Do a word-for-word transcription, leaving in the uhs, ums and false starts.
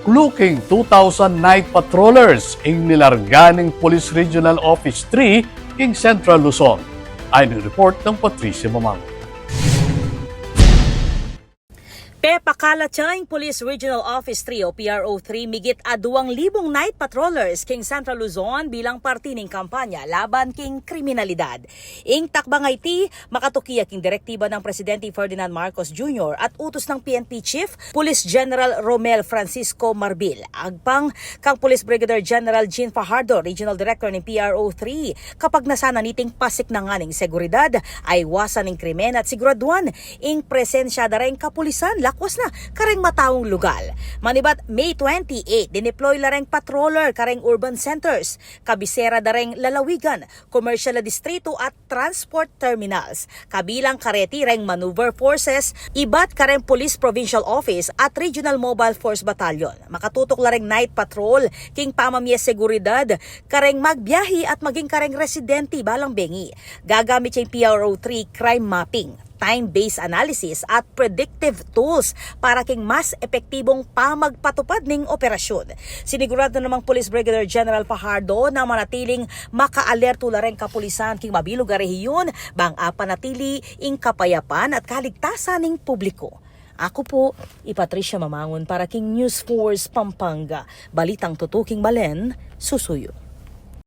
Clue king two thousand night patrollers ing nilarga ning Police Regional Office three king Central Luzon. Ayon king report nang Patricia Mamang. Pepakalat ya ing Police Regional Office three o P R O three migit a duang libung night patrollers king Central Luzon bilang parti ning kampanya laban king kriminalidad. Ing takbang a iti makatuki ya king direktiba nang Presidente Ferdinand Marcos Junior at utus nang P N P Chief Police General Romel Francisco Marbil. Agpang kang Police Brigadier General Jean Fajardo, Regional Director ning P R O three, kapagnasan na niting pasiknangan ning seguridad, aiwasan ning krimen at siguraduan ing presensya da reng kapulisan lakuas na kareng mataung lugal. Manibat May twenty-eight, dineploy la reng patroller kareng urban centers, kabisera da reng lalawigan, komersyal a distrito at transport terminals. Kabilang kareti reng maneuver forces, ibat kareng Police Provincial Office at Regional Mobile Force Battalion. Makatutok la reng night patrol king pamamie seguridad kareng magbiahi at maging kareng residente balang bengi. Gagamit ya ing P R O three crime mapping, time-based analysis at predictive tools para king mas epektibong pamagpatupad ning operasyon. Sinigurado namang Police Brigadier General Fajardo na manatiling makaalerto la reng kapulisan king mabilug a rehiyon bang apanatili ing kapayapan at kaligtasan ning publiko. Aku pu i Patricia Mamangun para king News Force Pampanga, balitang tutuking balen, susuyu.